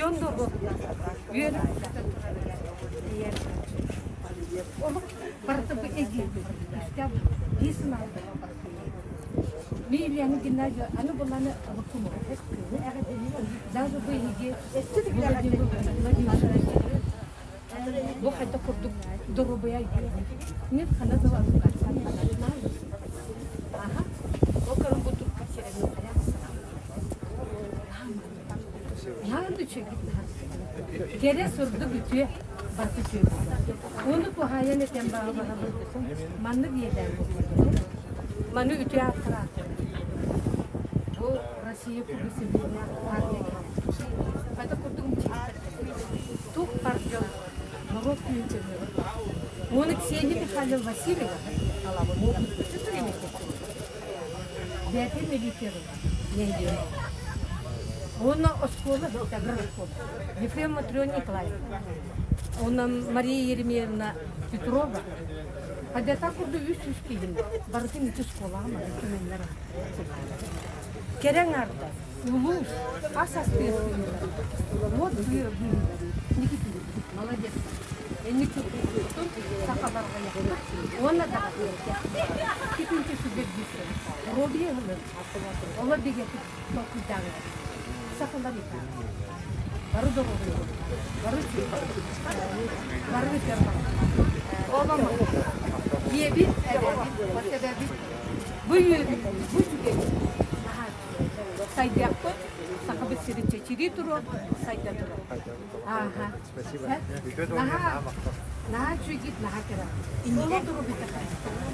Дьон доруобуйа, үөрэх Олох барыта бу эйгиэбит үстээх дии санаабыт. Миилианы Геннадий аны буланы Даже бу эһиги Владимир Владимирович бу хайда курдук доруобуйа Мен хана да Аха. Ол көрөн бу турка сирин Наһаа үчүгэй. Кэрэ сурдук үтүө барыта үчүгэй буолар. Ону туһаайан этэн баҕа маннык иэдээн буолбут. Маны үтүө ааттара Бу Россия публицистическай армия Это курдук тух бар дьон норуот күүһүн көмөҕө. Уону Ксения Михайловна Васильева Бэйэтин милициябын нэһилиэгэ. Уонна оскуола, агрооскуола. Ефрем Матрена Николаевна. Уонна Мария Еремеевна Петрова. Хадята курдук үс киһини барытын ити оскуолаҕа маны түмэннэр Кэрэ аҥаардар, улуус, ас астыыр Вот Никитин, молодец. Инник тутун сахаларга уонна даҕаны китинчи сүбэрдиисэн робия ылын олор бигэтик толкуйдааҥҥа сахалар бары доруобуйа бары бары үтэр оломо ийэбит эбэбит хос эбэбит бу үөрүү бу үчүгэй сайдыахпыт сахабыт сирин чэчирии туруо сайда туруо Ааха. Спасибо. Наһаа, наһаа үчүгэй, наһаа кэрэ. Инники туруо